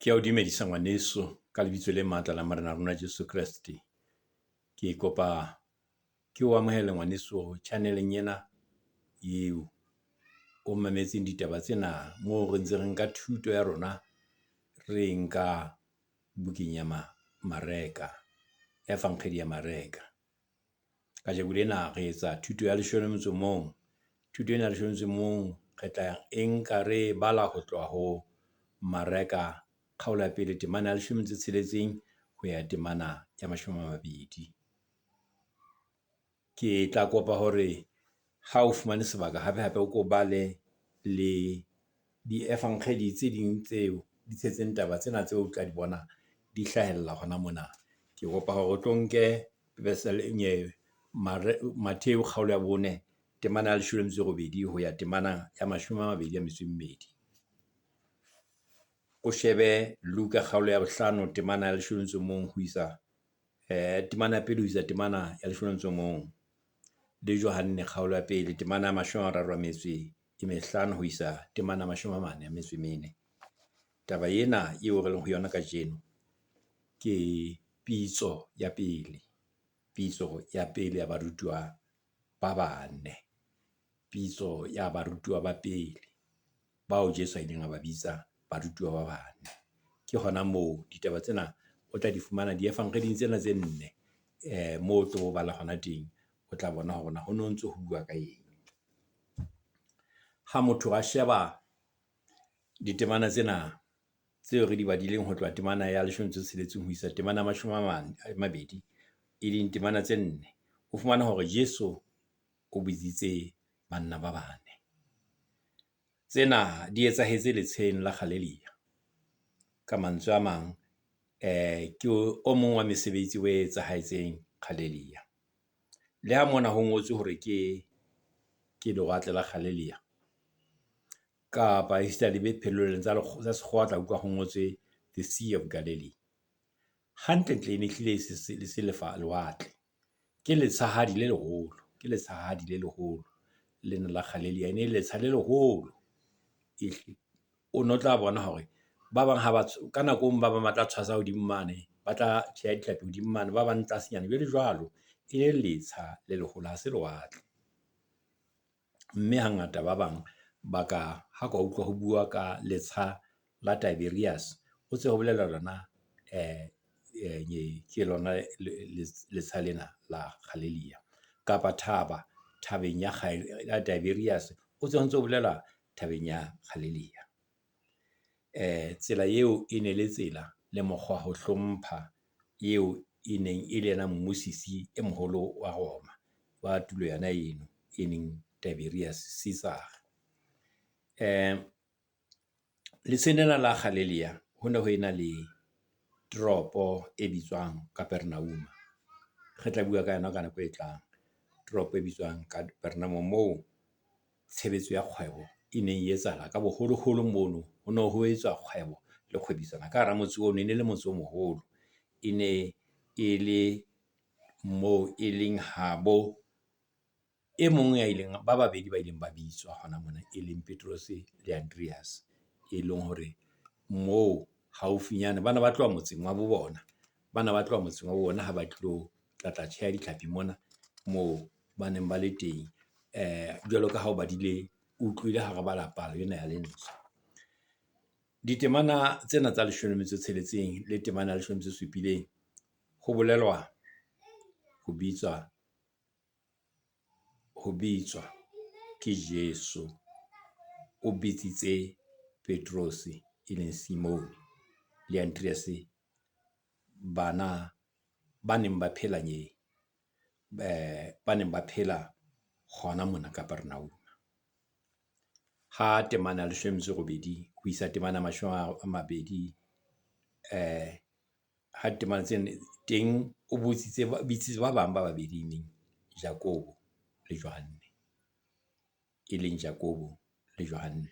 Ke a o dumedisa ngwaneso ka lebitso le matla la Morena rona Jesu Kreste. Ke kopa ke o amohele ngwaneso channel-eng ena eo o mametseng ditaba tsena moo re ntse re nka thuto ya rona, re e nka bukeng ya Mareka, Efankgedi ya Mareka. Kajeko lena re etsa thuto ya leshome le motso o mong. Thuto ena ya leshome le motso o mong, re tla e nka re e bala ho tloha ho Mareka kgaolo ya pele temana ya leshome le metso e tsheletseng, ho ya temana ya mashome a mabedi. Ke tla kopa hore ha o fumane sebaka hape hape o ko bale le di-efankgedi tse ding tseo di tshetseng taba tsena tseo o tla di bona di hlahella hona mona. Ke kopa hore o tlo nke Mattheu kgaolo ya bone temana ya leshome le metso e robedi, ho ya temana ya mashome a mabedi a metso e mmedi. O shebe Luka kgaolo ya bohlano temana ya leshome le motso o mong ho isa temana ya pele ho isa temana ya leshome le motso o mong. Le Johanne kgaolo ya pele temana ya mashome a mararo a metso e mehlano, ho isa temana ya mashome a mane a metso e mene. Taba ena eo re leng ho yona kajeno, ke pitso ya pele, pitso ya pele ya barutuwa ba bane. Pitso ya barutuwa ba pele, bao Jesu a ileng a ba bitsa barutuwa ba bane. Ke hona moo ditaba tsena o tla di fumana di-efankgeding tsena tse nne, moo o tlo bala hona teng, o tla bona hore na ho no ntso ho bua ka eng. Ha motho a sheba ditemana tsena tseo re di badileng ho tloha temana ya leshome le metso e tsheletseng ho isa temana ya mashome a mane a mabedi, e leng temana tse nne. O fumana hore Jesu o bitsitse banna ba bane. Tsena di etsahetse letsheng la Galelia. Ka mantswe a mang ke o mong wa mesebetsi o etsahetseng Galelia. Le ha mona ho ngotswe hore ke lewatle la Galelia, kapa esita le tsa sekgowa o tla utlwa ho ngotswe the Sea of Galilee. Hantlentle e ne ehlile e se lewatle, ke letshahadi le leholo, ke letshahadi le leholo lena la Galelia. E ne le letsha le leholo, o no tla bona hore ba bang ha ba ka nako e nngwe ba bang ba tla tshwasa hodimo mane, ba tla tjheha ditlhapi hodimo mane, ba bang tlasenyana jwalo jwalo. E le letsha le leholo, ha se lewatle. Mme hangata ba bang ba ka, ha ka utlwa ho bua ka letsha la Tiberias, o tsebe ho bolela lona ke lona letsha lena la Galelia. Kapa thaba, thabeng ya Tiberias, o tsebe ho ntso bolelwa thabeng ya Galelia. Tsela eo e ne le tsela le mokgwa wa ho hlompha eo e neng e le yena mmusisi e moholo wa Roma, wa tulo yona eno e leng Tiberias Cesar. Letsheng lena la Galelia ho ne ho ena le toropo e bitswang Kapernauma. Re tla bua ka yona ka nako e tlang. Toropo e bitswang Kapernauma moo tshebetso ya kgwebo e neng e etsahala ka boholoholo mono. Ho no ho etswa kgwebo le kgwebisano ka hara motse ono. E ne le motse o moholo, e ne e le moo e leng habo e mong ya ileng, ba babedi ba ileng ba bitswa hona mona, e leng Petrose le Andreas. E leng hore moo haufinyane bana ba tloha motseng wa bo bona, bana ba tloha motseng wa bona ha ba tlilo tla tla tjheha ditlhapi mona moo ba neng ba le teng. Jwalo ka ha o badile, o utlwile ha re bala palo ena ya lentswe. Ditemana tsena tsa leshome le metso e tsheletseng le temana ya leshome le metso e supileng, ho bolelwa ho bitswa, ho bitswa ke Jesu. O bitsitse Petrose e leng Simone le Andreas, bana ba neng ba phela ba neng ba phela hona mona Kapernauma. Ha temana ya leshome le metso e robedi ho isa temana ya mashome a mabedi, ha temana tseno teng o botsitse, bitsitse ba bang ba babedi e leng Jakobo le Johanne, e leng Jakobo le Johanne.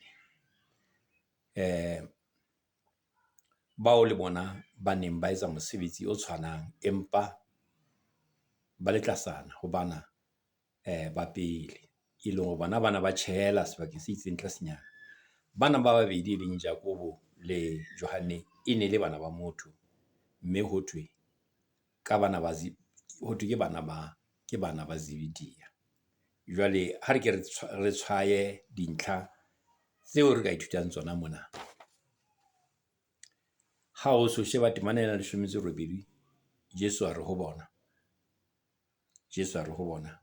Bao le bona ba neng ba etsa mosebetsi o tshwanang, empa ba le tlasana ho bana ba pele. E leng hore bona bana ba tjhehela sebakeng se itseng tlasenyana. Bana ba babedi e leng Jakobo le Johanne e ne le bana ba motho, mme ho thwe ka bana ba ho thwe ke bana ba ke bana ba Zebedia. Jwale ha re ke re tshwaye dintlha tseo re ka ithutang tsona mona. Ha o so sheba temana ena ya leshome le metso e robedi, Jesu a re ho bona, Jesu a re ho bona,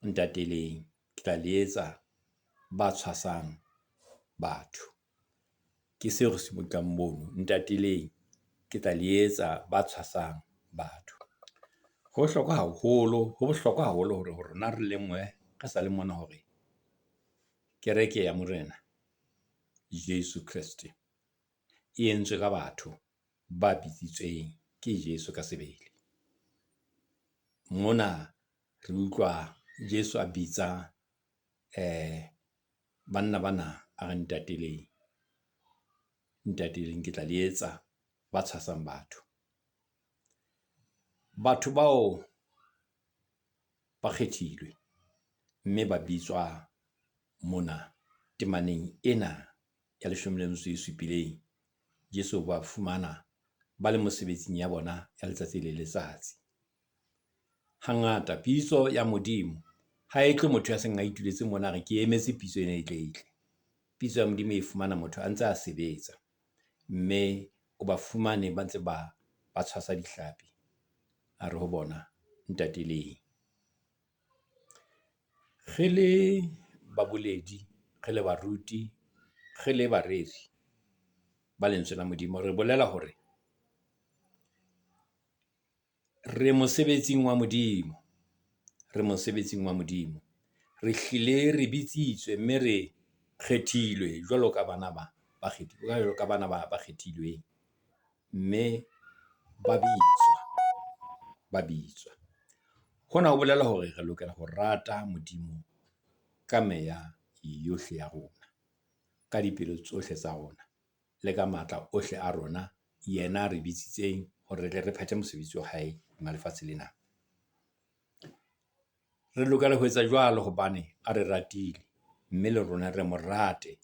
Ntateleng ke tla le etsa ba tshwasang batho. Ke seo re se mono. Ntateleng ke tla le etsa ba tshwasang batho. Ho bohlokwa haholo, ho bohlokwa haholo hore rona re lemohe re sa le mona hore kereke ya Morena Jesu Kreste e entswe ka batho ba bitsitsweng ke Jesu ka sebele. Mona re utlwa Jesu a bitsa banna bana a re, ntateleng. Ntateleng ke tla le etsa ba tshwasang batho. Batho bao ba kgethilwe mme ba bitswa mona temaneng ena ya leshome le metso e supileng. Jesu o ba fumana ba le mosebetsing ya bona ya letsatsi le letsatsi. Hangata pitso ya Modimo ha e tle motho ya seng a ituletse mona, a re ke emetse pitso ena e tle e tle. Pitso ya Modimo e fumana motho a ntse a sebetsa, mme o ba fumane ba ntse ba tshwasa dihlapi. A re ho bona, ntateleng. Re le baboledi, re le baruti, re le bareri ba lentswe la Modimo, re bolela hore re mosebetsing wa Modimo, re mosebetsing wa Modimo. Re hlile re bitsitswe, mme re kgethilwe jwalo ka bana ba jwalo ka bana ba kgethilweng. Mme ba bitswa, ba bitswa. Hona ho bolela hore re lokela ho rata Modimo ka meya yohle ya rona, ka dipelo tsohle tsa rona, le ka matla ohle a rona. Yena a re bitsitseng hore re tle re phethe mosebetsi wa hae monga lefatshe lena. Re lokela ho etsa jwalo hobane a re ratile, mme le rona re mo rate.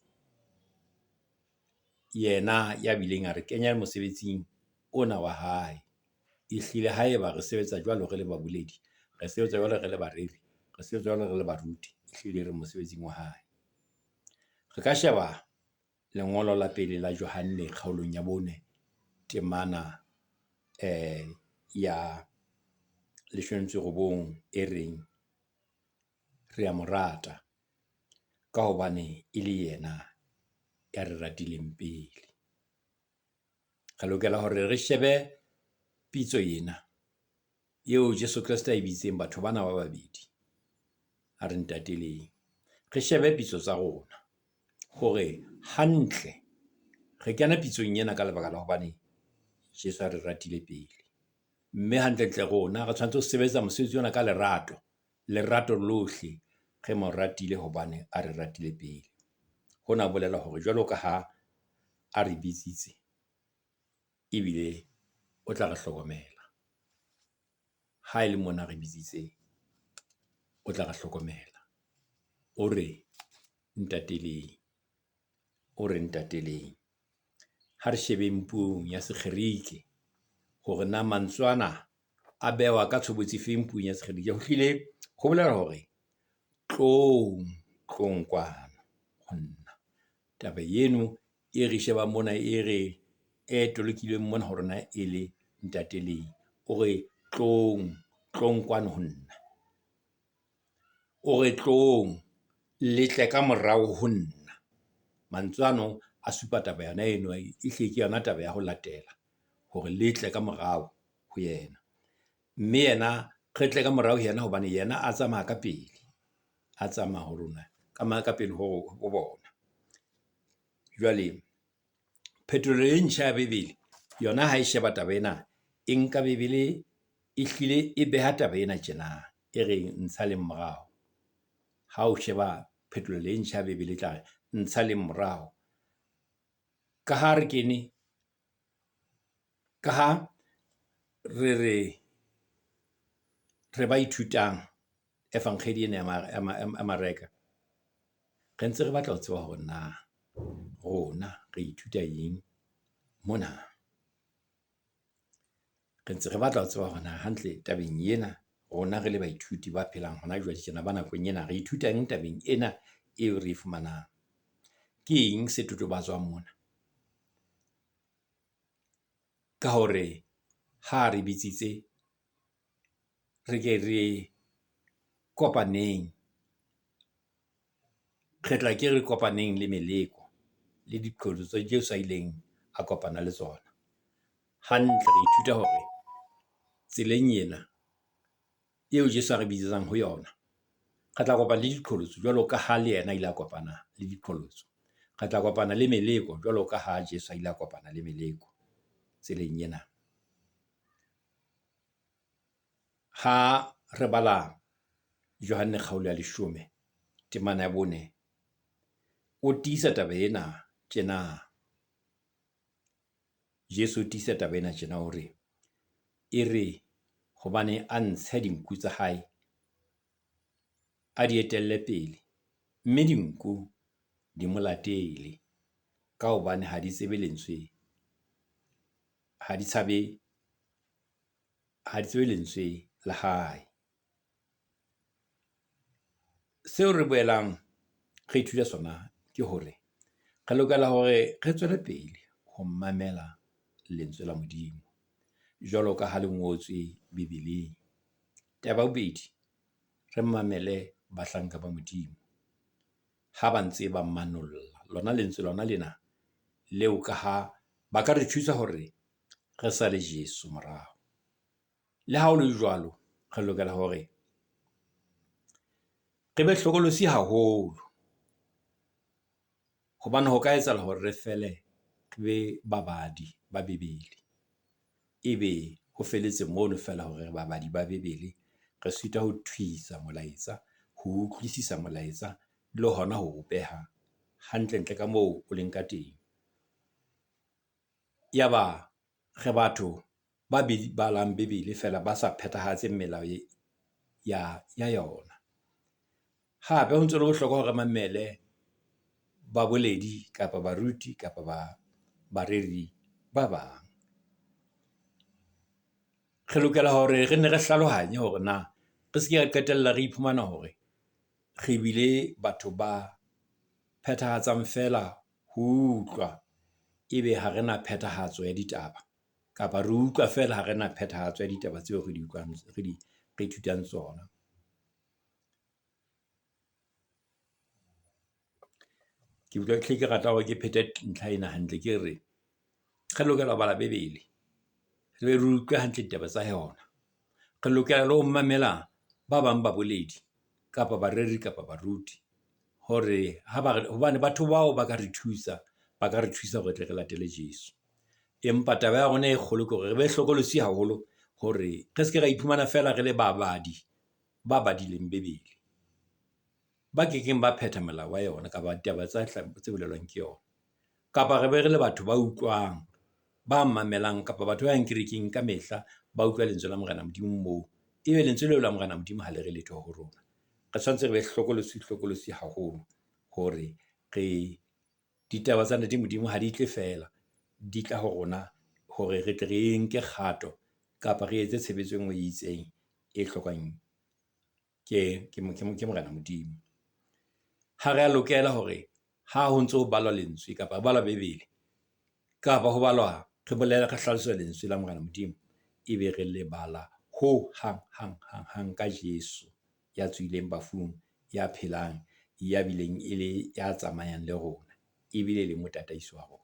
Yena ya bileng a re kenya mosebetsing ona wa hae. Ehlile haeba re sebetsa jwalo re le baboledi, re sebetsa jwalo re le bareri, re sebetsa jwalo re le baruti, ehlile re mosebetsing wa hae. Re ka sheba lengolo la pele la Johanne kgaolong ya bone temana ya leshome le metso e robong e reng, re a mo rata ka hobane e le yena ya re ratileng pele. Re lokela hore re shebe pitso ena eo Jesu Kreste a e bitseng batho bana ba babedi, a re ntateleng. Re shebe pitso tsa rona hore hantle re kena pitsong ena ka lebaka la hobane Jesu a re ratile pele. Mme hantlentle rona re tshwanetse ho sebetsa mosebetsi ona ka lerato, lerato lohle. Re mo ratile hobane a re ratile pele. Hona ho bolela hore jwalo ka ha a re bitsitse, ebile o tla re hlokomela. Ha e le mona a re bitsitse, o tla re hlokomela. O re ntateleng, o re ntateleng. Ha re shebeng puong ya Sekgerike hore na mantswe ana a bewa ka tshobotsi e feng puong ya Sekgerike. Ho hlile ho bolela hore tlong, tlong kwano ho nna. Taba eno e re shebang mona, e re e tolokilweng mona ho rona e le ntateleng. O re tlong, tlong kwano ho nna. O re tlong le tle ka morao ho nna. Mantswe ano a supa taba yona eno, e hlile ke yona taba ya ho latela hore le tle ka morao ho yena. Mme yena re tle ka morao ho yena hobane yena a tsamaya ka pele, a tsamaya ho rona ka pele ho bona. Jwale phetolelo e ntjha ya Bebele yona ha e sheba taba ena, e nka Bebele e hlile e beha taba ena tjena e reng ntshaleng morao. Ha o sheba phetolelo e ntjha ya Bebele e tla re ntshaleng morao. Ka ha re kene, ka ha re re ba ithutang efankgedi ena ya Mareka, re ntse re batla ho tseba hore na Rona re ithuta eng mona? Re ntse re batla ho tseba hore na hantle tabeng ena rona re le baithuti ba phelang hona jwale tjena ba nakong ena, re ithuta eng tabeng ena eo re e fumanang? Ke eng se totobatswang mona? Ka hore ha re bitsitse, re ke re kopaneng, re tla ke re kopaneng le meleko le diqholotso tsa Jesu a ileng a kopana le tsona. Hantle re ithuta hore tseleng ena eo Jesu a re bitsetsang ho yona, re tla kopana le diqholotso jwalo ka ha le yena a ile a kopana le diqholotso. Re tla kopana le meleko jwalo ka ha Jesu a ile a kopana le meleko tseleng ena. Ha re bala Johanne kgaolo ya leshome, temana ya bone, o tiisa taba ena tjena. Jesu o tiisa taba ena tjena hore, e re hobane a ntshe dinku tsa hae, a di etelle pele, mme dinku di mo latele ka hobane ha di tsebe lentswe, ha di tshabe, ha di tsebe lentswe la hae. Seo re boelang re ithuta sona ke hore re lokela hore re tswele pele ho mamela lentswe la Modimo, jwalo ka ha le ngotswe Bibeleng. Taba ya bobedi, re mamele bahlanka ba Modimo ha ba ntse ba manolla lona lentswe lona lena leo ka ha ba ka re thusa hore re sale Jesu morao. Le ha ho le jwalo, re lokela hore re be hlokolosi haholo hobane ho ka etsahala hore re fele re be babadi ba Bebele. Ebe ho feletse mono feela hore re babadi ba Bebele, re sitwa ho thuisa molaetsa, ho utlwisisa molaetsa le hona ho bopeha hantle-ntle ka moo o leng ka teng. Yaba re batho ba balang Bebele feela ba sa phethahatseng melao ya yona. Hape ho ntso le bohlokwa hore re mamele baboledi kapa baruti kapa bareri ba bang. Re lokela hore re nne re hlalohanye hore na re se ke ra qetella re iphumana hore re bile batho ba phethahatsang feela ho utlwa, ebe ha rena phethahatso ya ditaba. Kapa re utlwa feela ha rena phethahatso ya ditaba tseo re di utlwang, re di re ithutang tsona. Ke utlwa ke hlile ke rata hore ke phete ntlha ena hantle, ke re re lokela ho bala Bebele, re be re utlwe hantle ditaba tsa yona. Re lokela le ho mamela ba bang baboledi kapa bareri kapa baruti hore ha ba re, hobane batho bao ba ka re thusa, ba ka re thusa hore re tle re latele Jesu. Empa taba ya rona e kgolo ke hore re be hlokolosi haholo hore re se ke ra iphumana feela re le babadi ba badileng Bebele, ba kekeng ba phetha molao wa yona kapa ditaba tsa tse bolelwang ke yona. Kapa re be re le batho ba utlwang, ba mamelang kapa batho ba yang kerekeng ka mehla, ba utlwa lentswe la Morena Modimo moo. Ebe lentswe leo la Morena Modimo ha le re letho ho rona. Re tshwanetse re be hlokolosi hlokolosi haholo hore re ditaba tsa Ntate Modimo ha di tle feela, di tla ho rona hore re tle re nke kgato kapa re etse tshebetso e nngwe e itseng e hlokwang ke Morena Modimo. Ha re a lokela hore ha ho ntso ho balwa lentswe kapa ho balwa Bebele kapa ho balwa re bolela re hlaloswa lentswe la Morena Modimo, ebe re lebala ho hang hang hang hang ka Jesu ya tsohileng bafung, ya phelang, ya bileng e le ya tsamayang le rona ebile e le motataisi wa rona.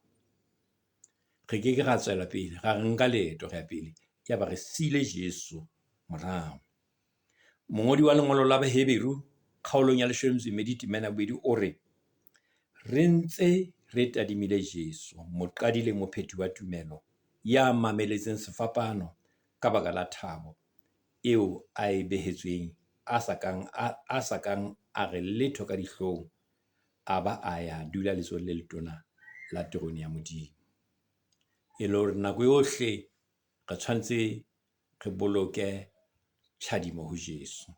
Re keke ra tswela pele, ra re nka leeto re ya pele, yaba re siile Jesu morao. Mongodi wa lengolo la Baheberu kgaolong ya leshome le metso e mmedi temana ya bobedi o re, re ntse re tadimile Jesu, moqadi le mophethi wa tumelo, ya mameletseng sefapano ka baka la thabo eo a e behetsweng, a sa kang a re letho ka dihlong, a ba a ya dula letsohong le letona la terone ya Modimo. E le hore nako yohle re tshwanetse re boloke tjhadimo ho Jesu.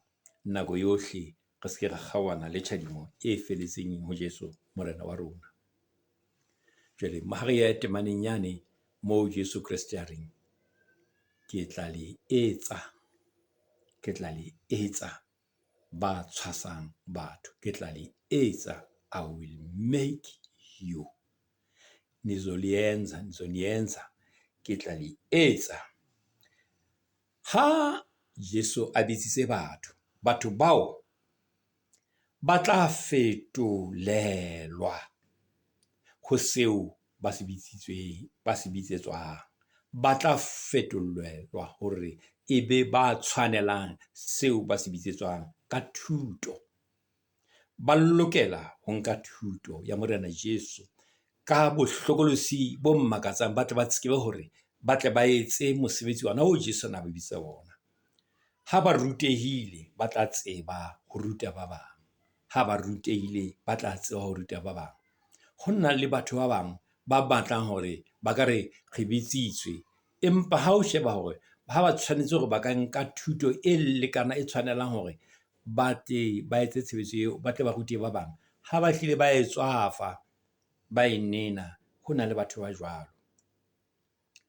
Nako yohle re se ke ra kgaohana le tjhadimo e felletseng ho Jesu, Morena wa rona. Jwale ha re ye temaneng yane moo Jesu Kreste a reng, ke tla le etsa, ke tla le etsa ba tshwasang batho. Ke tla le etsa, I will make you. Nizoliyenza, nizoniyenza, ke tla le etsa. Ha Jesu a bitsitse batho, batho bao ba tla fetolelwa ho seo ba se bitsitsweng, ba se bitsetswang. Ba tla fetolelwa hore e be ba tshwanelang seo ba se bitsetswang ka thuto. Ba lokela ho nka thuto ya Morena Jesu ka bohlokolosi bo makatsang, ba tle ba tsebe hore ba tle ba etse mosebetsi ona oo Jesu ana ba bitsa ona. Ha ba rutehile, ba tla tseba ho ruta ba bang. Ha ba rutehile, ba tla tseba ho ruta ba bang. Ho na le batho ba bang ba batlang hore ba ka re re bitsitswe, empa ha o sheba hore ha ba tshwanetse hore ba ka nka thuto e lekana e tshwanelang hore ba tle ba etse tshebetso eo, ba tle ba rute ba bang. Ha ba hlile ba e tswafa, ba e nena, ho na le batho ba jwalo.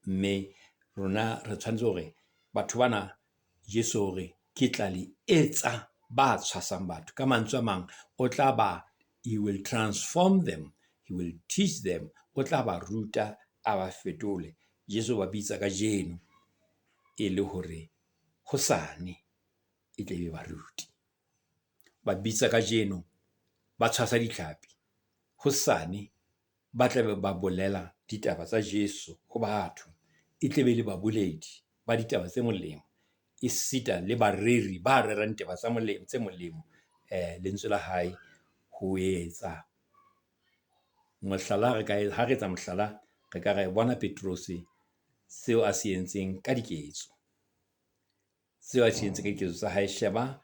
Mme rona re tshwanetse hore batho bana Jesu hore ke tla le etsa ba tshwasang batho. Ka mantswe a mang, o tla ba, he will transform them, he will teach them, o tla ba ruta, a ba fetole. Jesu o ba bitsa kajeno e le hore hosane e tle be baruti. Ba bitsa kajeno ba tshwasa ditlhapi, hosane ba tla be ba bolela ditaba tsa Jesu ho batho. E tle be le baboledi ba ditaba tse molemo, esita le bareri ba rerang taba tsa molemo, tse molemo lentswe la hae ho etsa mohlala. Re ka ha re etsa mohlala, re ka re bona Petrose seo a se entseng ka diketso. Seo a se entseng ka diketso tsa hae. Sheba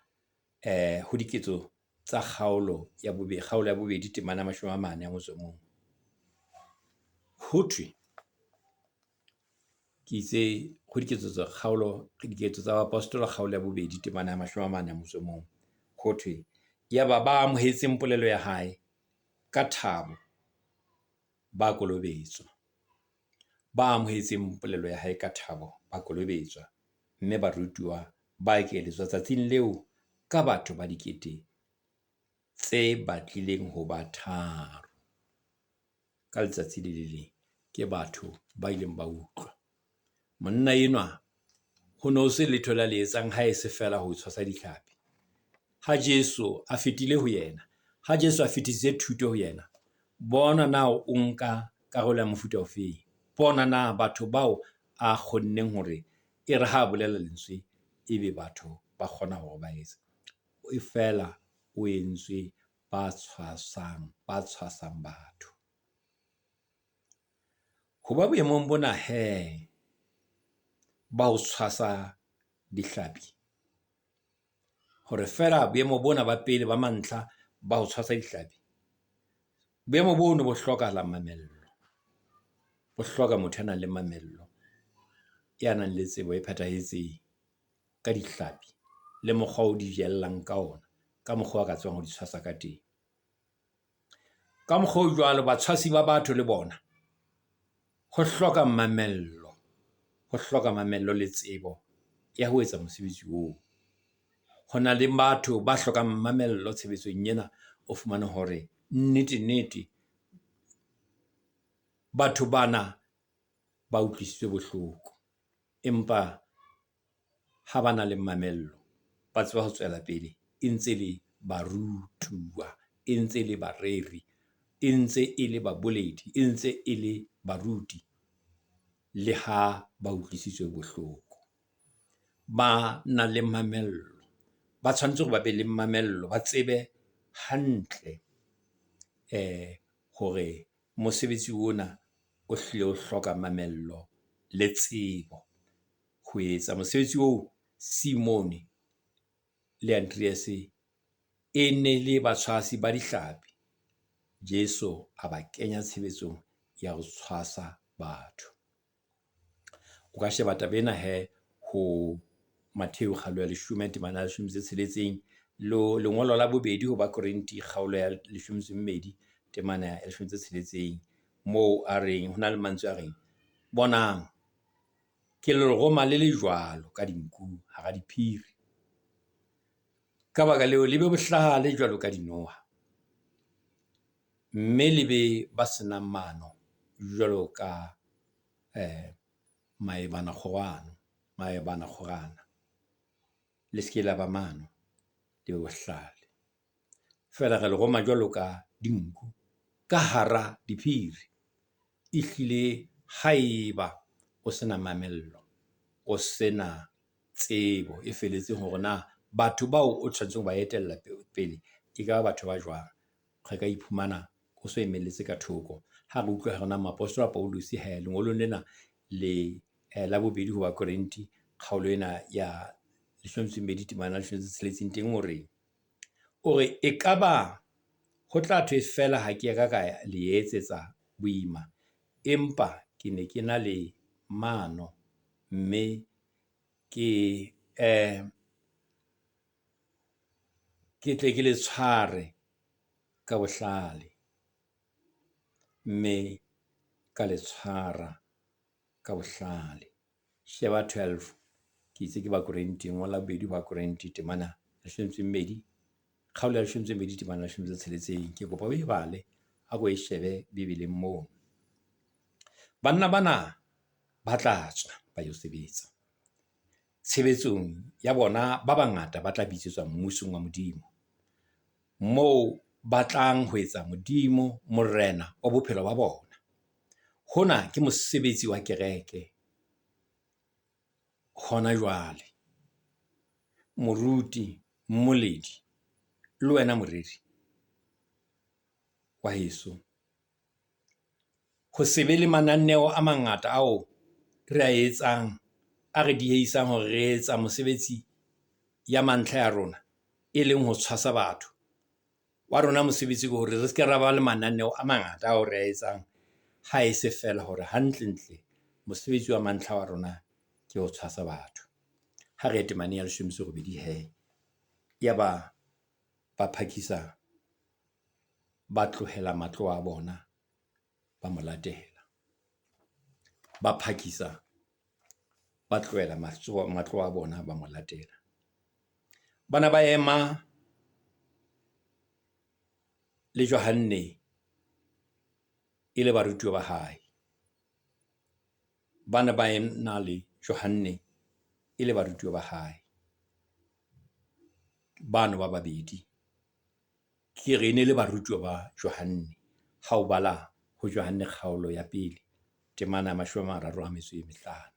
ho diketso tsa kgaolo ya bobedi, kgaolo ya bobedi temana ya 41. Ho thwe ke itse ho diketso tsa kgaolo, diketso tsa baapostola kgaolo ya bobedi temana ya 41. Ho thwe yaba ba amohetseng polelo ya hae ka thabo ba kolobetswa. Ba amohetseng polelo ya hae ka thabo ba kolobetswa, mme barutuwa ba ekeletswa tsatsing leo ka batho ba dikete tse batlileng ho ba tharo. Ka letsatsi le le leng ke batho ba ileng ba utlwa. Monna enwa ho no se letho la le etsang ha e se feela ho tshwasa ditlhapi. Ha Jesu a fetile ho yena, ha Jesu a fetisitse thuto ho yena, bona na o nka karolo ya mofuta ofeng. Bona na batho bao a kgonneng hore e re ha bolela lentswe, ebe batho ba kgona hore ba etse. E fela o entswe ba tshwasang, ba tshwasang batho. Hoba boemong bona he, ba ho tshwasa dihlapi, hore feela boemo bona ba pele ba mantlha ba ho tshwasa dihlapi, boemo bono bo hlokahala mamello. Bo hloka motho ya nang le mamello, ya nang le tsebo e phethahetseng ka dihlapi le mokgwa o di jellang ka ona, ka mokgwa o ka tsebang ho di tshwasa ka teng. Ka mokgwa o jwalo, batshwasi ba batho le bona ho hloka mamello, ho hloka mamello le tsebo ya ho etsa mosebetsi oo. Ho na le batho ba hlokang mamello tshebetsong ena, o fumane hore nnete nnete batho bana ba utlwisitswe bohloko, empa ha ba na le mamello, ba tseba ho tswela pele e ntse le barutuwa, e ntse le bareri, e ntse e le baboledi, e ntse e le baruti le ha ba utlwisitswe bohloko. Ba na le mamello, ba tshwanetse hore ba be le mamello, ba tsebe hantle hore mosebetsi ona o hlile o hloka mamello le tsebo ho etsa mosebetsi oo. Simone le Andreas e ne le batshwasi ba dihlapi, Jesu a ba kenya tshebetsong ya ho tshwasa batho. O ka sheba taba ena he ho Mattheu kgaolo ya 10 temana ya 16, lengolo la bobedi ho Bakorinthe kgaolo ya 12 temana ya 16. Moo a reng, ho na le mantswe a reng, bonang ke le roma le le jwalo ka dinku hara diphiri. Ka baka leo, le be bohlale jwalo ka dinoha. Mme le be ba senang mano jwalo ka maebanakgorwana, maebanakgorana. Le se ke la ba mano, le be bohlale. Feela re le roma jwalo ka dinku ka hara diphiri. Ehlile haeba o se na mamello, o se na tsebo e felletseng hore na batho bao o tshwanetseng ho ba etella pele e ka ba batho ba jwang? Re ka iphumana o so emelletse ka thoko. Ha re utlwe hore na moapostola Pauluse hee lengolong lena le la bobedi ho Bakorinthe kgaolo ena ya leshome e mmedi temana ya leshome le metso e tsheletseng teng o reng. O re, ekaba ho tla thwe feela ha ke ya ka ka le etsetsa boima, empa ke ne ke na le mano mme ke ke tle ke le tshware ka bohlale. Mme ka le tshwara ka bohlale. Sheba 12, ke itse ke Bakorinthe, ngola bobedi ho Bakorinthe temana leshome e metso e mmedi, kgaolo ya leshome e metso e mmedi temana ya leshome e metso e tsheletseng. Ke kopa o e bale, a ko e shebe Bebeleng moo. Banna bana ba tla tswa ba yo sebetsa. Tshebetsong ya bona ba bangata ba tla bitsetswa mmusong wa Modimo. Moo ba tlang ho etsa Modimo Morena wa bophelo ba bona. Hona ke mosebetsi wa kereke hona jwale. Moruti, mmoledi le wena moreri wa heso. Ho se be le mananeo a mangata ao re a etsang, a re diehisang hore re etsa mosebetsi ya mantlha ya rona, e leng ho tshwasa batho. Wa rona mosebetsi ke hore re se ke ra ba le mananeo a mangata ao re a etsang, ha e se feela hore hantlentle mosebetsi wa mantlha wa rona ke ho tshwasa batho. Ha re ye temaneng ya leshome e metso e robedi hee. Yaba ba phakisa ba tlohela matlowa a bona, ba mo latela. Ba phakisa ba tlohela matlowa a bona, ba mo latela. Ba na ba ema le Johanne e le barutuwa ba hae. Ba ne ba ena le Johanne e le barutuwa ba hae. Bano ba babedi, ke re e ne le barutuwa ba Johanne. Ha o bala ho Johanne kgaolo ya pele, temana ya mashome a mararo a metso e mehlano.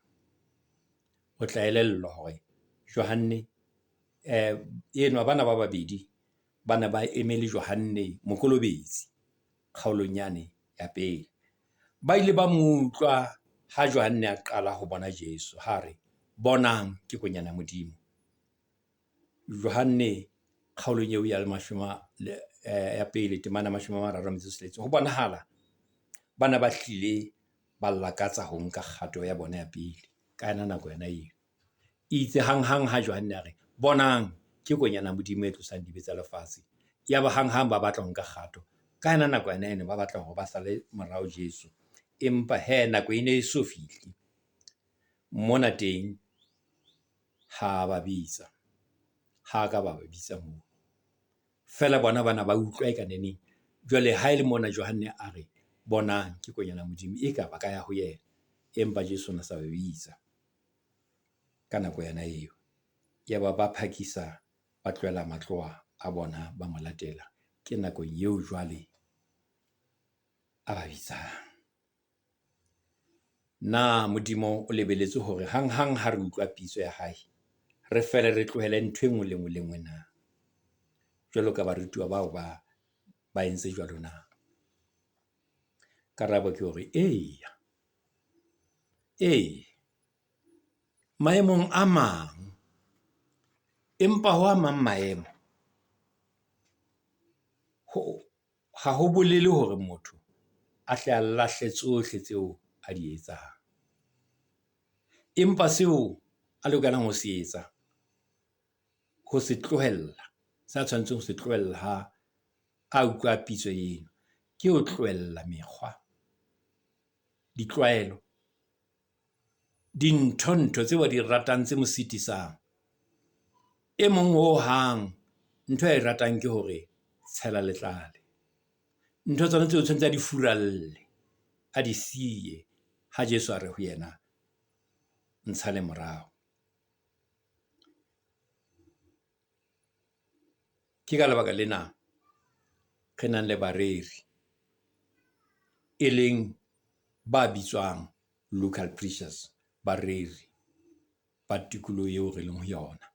O tla elellwa hore Johanne enwa bana ba babedi ba ne ba eme le Johanne Mokolobetsi kgaolong yane ya pele. Ba ile ba mo utlwa ha Johanne a qala ho bona Jesu, ha re, bonang ke konyana ya Modimo. Johanne kgaolong eo ya mashome ya pele temana ya mashome a mararo a metso e tsheletseng. Ho bonahala ba ne ba hlile ba lakatsa ho nka kgato ya bona ya pele ka yona nako yona eo. Itse hanghang ha Johanne a re, bonang ke konyana ya Modimo e tlosang dibe tsa lefatshe. Yaba hanghang ba batla ho nka kgato. Ka yona nako yona eno ba batla hore ba sale morao Jesu. Empa hee nako e ne e so fihle. Mona teng ha ba bitsa, ha ka ba ba bitsa moo. Feela bona bana ba utlwa eka neneng. Jwale ha e le mona Johanne a re, bonang ke konyana ya Modimo, eka ba ka ya ho yena. Empa Jesu o na sa ba bitsa ka nako yona eo. Yaba ba phakisa ba tlohela matlowa a bona, ba mo latela. Ke nakong eo jwale a ba bitsang. Na Modimo o lebelletse hore hanghang ha re utlwa pitso ya hae, re fele re tlohele ntho e nngwe le nngwe le nngwe na? Jwalo ka barutuwa bao ba entse jwalo na? Karabo ke hore eya, ee. Maemong a mang, empa ho a mang maemo, ha ho bolele hore motho a hle a lahle tsohle tseo a di etsang. Empa seo a lokelang ho se etsa, ho se tlohella, sa tshwanetseng ho se tlohella ha a utlwa pitso eno, ke ho tlohella mekgwa. Ditlwaelo, dintho-ntho tseo a di ratang tse mo sitisang. E mong hohang ntho ae ratang ke hore tshela le tlale. Ntho tsona tseo tshwanetse a di furalle, a di siye ha Jeso a re ho yena, ntshale morao. Ke ka lebaka lena re nang le bareri eleng ba bitswang local preachers, bareri ba tikoloho eo re leng ho yona.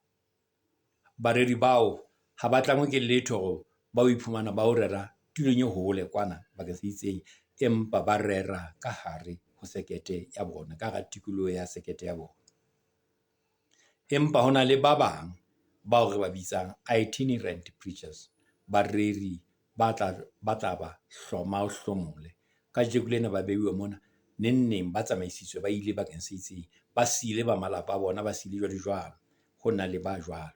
Bareri bao ha ba tlangwe ke letho hore ba o iphumana ba o rera tulong e hole kwana bakeng se itseng. Empa ba rera ka hare ho sekete ya bona, ka hara tikoloho ya sekete ya bona. Empa hona le ba bang bao re ba bitsang itinerant preachers, bareri ba tla ba hloma o hlomole. Kajeko lena ba beuwe mona, neng neng ba tsamaisitswe ba ile bakeng se itseng. Ba siile ba malapa a bona, ba siile jwalo jwalo. Ho na le ba jwalo.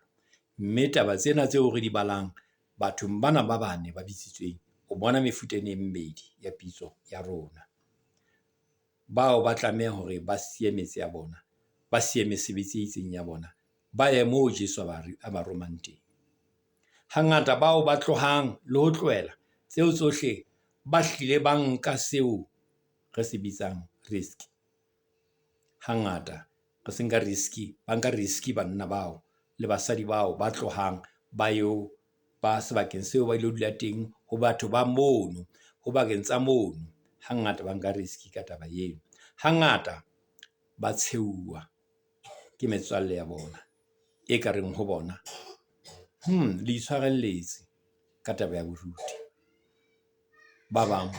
Mme taba tsena tseo re di balang bathong bana ba bane ba bitsitsweng, o bona mefuta ena e mmedi ya pitso ya rona. Bao ba tlameha hore ba siye metse ya bona, ba siye mesebetsi e itseng ya bona, ba ye moo Jeso a ba romang teng. Hangata bao ba tlohang le ho tlohela tseo tsohle, ba hlile ba nka seo re se bitsang risk. Hangata re se nka risk, ba nka risk banna bao le basadi bao ba tlohang ba yo ba sebakeng seo ba ilo dula teng ho batho ba mono, ho bakeng tsa mono. Hangata ba nka risk ka taba eo. Hangata ba tshehuwa ke metswalle ya bona e ka reng ho bona, le itshwarelletse ka taba ya boruti. Ba bang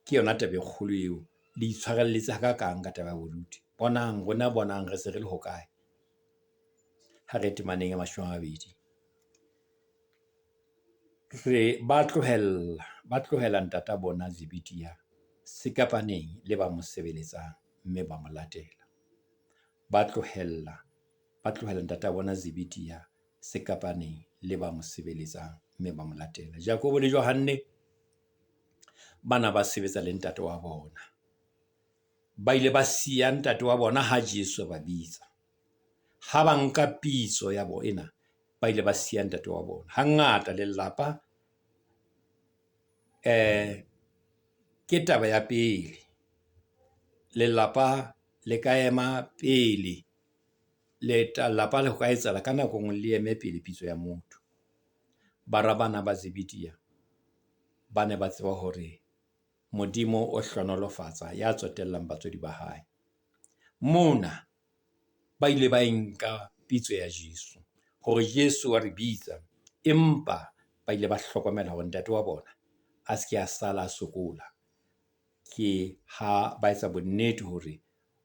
ke yona taba e kgolo eo, le itshwarelletse hakakang ka taba ya boruti. Bonang, rona bonang re se re le hokae? Ha re ye temaneng ya 20. Re, ba tlohella, ba tlohela ntata bona Zebedia sekapaneng le ba mo sebeletsang, mme ba mo latela. Ba tlohella, ba tlohela ntata bona Zebedia sekapaneng le ba mo sebeletsang, mme ba mo latela. Jakobo le Johanne bana ba sebetsa le ntate wa bona. Ba ile ba siya ntate wa bona ha Jesu a ba bitsa. Ha ba nka pitso ya ena, ba ile ba siya ntate wa bona. Hangata lelapa ke taba ya pele. Lelapa le ka ema pele, lelapa le ho ka etsahala ka nako e nngwe le eme pele pitso ya motho. Bara bana ba Zebedia ba ne ba tseba hore Modimo o hlohonolofatsa ya tsotellang batswadi ba hae. Mona ba ile ba e nka pitso ya Jeso hore Jeso wa re bitsa, empa ba ile ba hlokomela hore ntate wa bona a se ke a sala a sokola. Ke ha ba etsa bonnete hore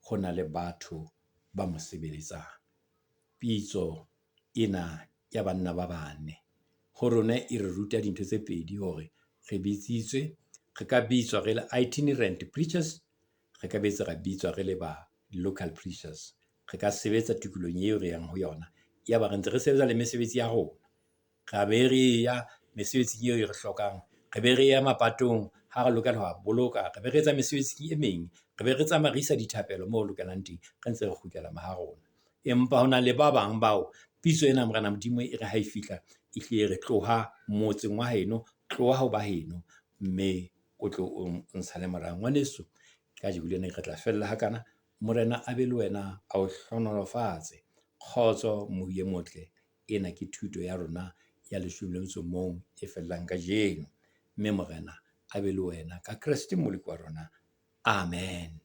ho na le batho ba mo sebeletsang. Pitso ena ya banna ba bane ho rona e re ruta dintho tse pedi hore re bitsitswe, re ka bitswa re le itinerant preachers, re ka boetse ra bitswa re le ba local preachers. Re ka sebetsa tikolohong eo re yang ho yona. Yaba re ntse re sebetsa le mesebetsi ya rona. Ra be re ya mesebetsing eo e re hlokang, re be re ya mapatong ha re lokela ho a boloka, re be re etsa mesebetsi e meng, re be re tsamaya re isa dithapelo moo re lokelang teng, re ntse re kgutlela ma ha rona. Empa hona le ba bang bao pitso ena Morena Modimo e re ha e fihla, e hlile e re tloha motseng wa heno, tloha ho ba heno, mme o tlo o ntshale morao. Ngwaneso, kajeko lena re tla fella hakana. Morena a be le wena, a o hlohonolofatse. Kgotso e motle. Ena ke thuto ya rona ya 11 e fellang kajeno. Mme Morena a be le wena ka Kreste Mmoloki wa rona. Amen.